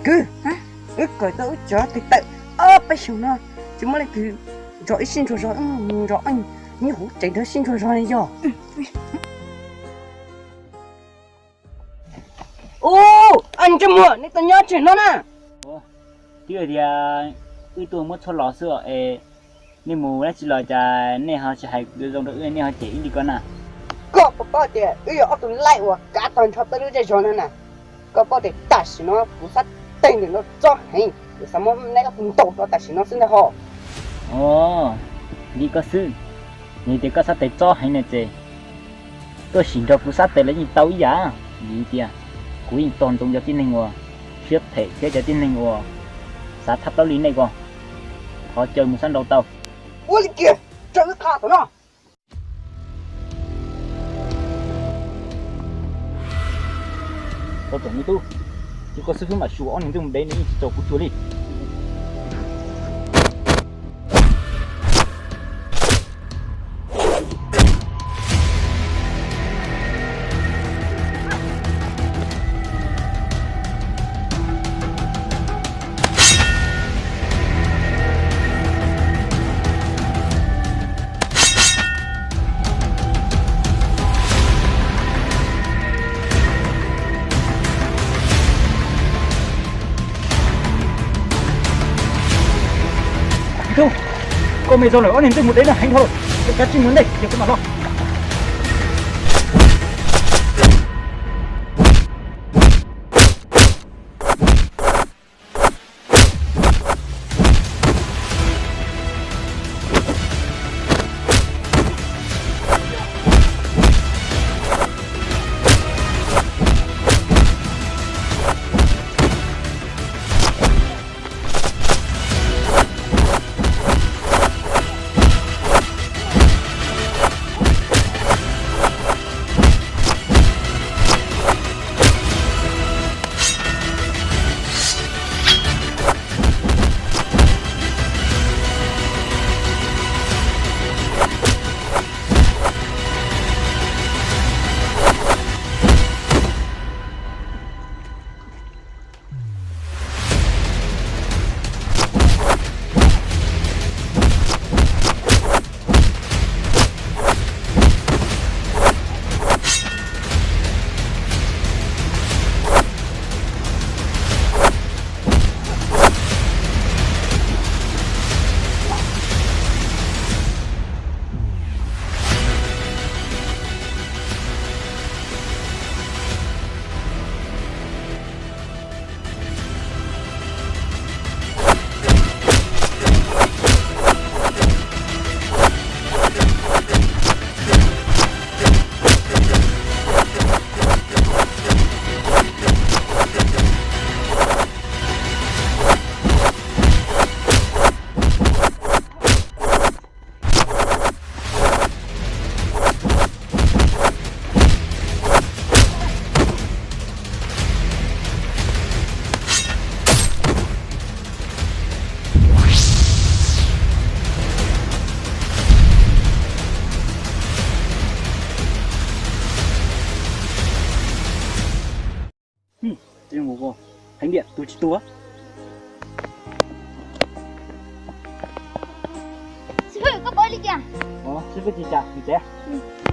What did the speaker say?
Kwv, wb kawm tau wb cov tes taw ob peb xyoos no, tsis muaj leej twg nrog wb sib ntsuas zog, wb mus nrog nyob hauv tsev nrog sib ntsuas zog li yog. Ub, ntsej muag, nej tau nyob tsev no na. Twb tias wb tuaj muab tshuaj los xwb es nej mus dab tsi los cas nej ho tsis hais zoo rau wb, nej ho cem wb li ko na? Koj puas paub tias wb yog ob tug laij uas kav tag nrho peb lub zej zog no na? Koj paub tias tam sim no kuv xav tes ntawm no txob heev, kuv xav muab neb ob tug ntaus rau tam sim no xwb ntag hos. Ov, li koj xwb. Yog tias koj xav tes txob heev na ces tuaj sim nrog kuv xab tes los yeej tau ib yam. Vim tias kuv yeej tos ntsoov cov tib neeg uas siab phem thiab cov tib neeg uas xav thab plaub li nej ko, qhov chaw mus sab nraud tau. Ua li kiag, raws wb qha tom no. Tau tsoom me tub, ces koj xib hwb mam xyuas ob niag ntuj mus dev, nws yeej tsis txaus kuv xyuas li. Ib tug, koj me zoo lawm, ob niag ntuj mus dev no heev dhau lawm, koj kav tsij mus ntej ces kuv mam los. Heev tiag, tus tsis tuag. Xib hwb, koj pom li cas? Xib hwb, tsis cas, mus tsev.